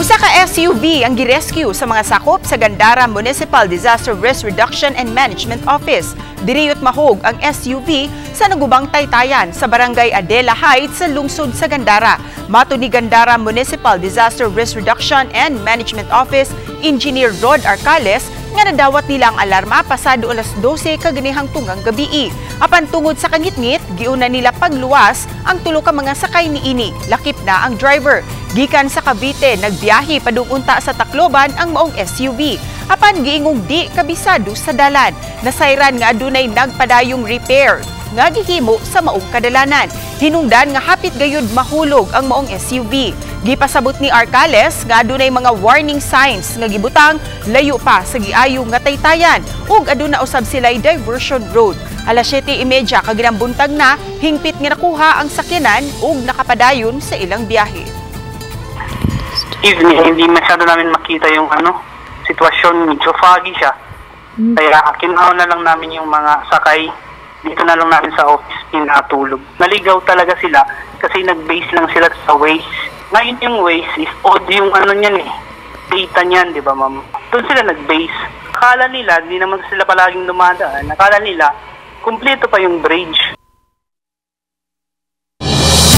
Usa ka SUV ang girescue sa mga sakop sa Gandara Municipal Disaster Risk Reduction and Management Office. Diriyot mahog ang SUV sa nagubang taytayan sa Barangay Adela Heights sa lungsod sa Gandara. Mato ni Gandara Municipal Disaster Risk Reduction and Management Office Engineer Rod Arcales nga nadawat nila ang alarma pasado alas 12 kaganihang tunggang gabii. Apan tungod sa kangitngit, giuna nila pagluwas ang tulo ka mga sakay niini, lakip na ang driver. Gikan sa Cavite, nagbiyahe padung unta sa Tacloban ang maong SUV. Apan giingong di kabisado sa dalan. Nasayran nga adunay nagpadayong repair nga gihimo sa maong kadalanan. Hinungdan nga hapit gayud mahulog ang maong SUV. Gipasabot ni Arcales nga adunay mga warning signs nga gibutang layo pa sa giayo nga taytayan ug aduna usab sila'y diversion road. Alas 7:30 kaginang buntag na hingpit nga nakuha ang sakyanan ug nakapadayon sa ilang biyahe. Evening, hindi masyado namin makita yung ano, sitwasyon, medyo foggy siya. Kaya kinuha na lang namin yung mga sakay, dito na lang namin sa office pinatulog. Naligaw talaga sila kasi nag-base lang sila sa Waze. Ngayon yung Waze is odd yung ano niyan eh, data niyan, di ba, ma'am? Doon sila nag-base. Akala nila, hindi naman sila palaging dumadaan, akala nila, kumpleto pa yung bridge.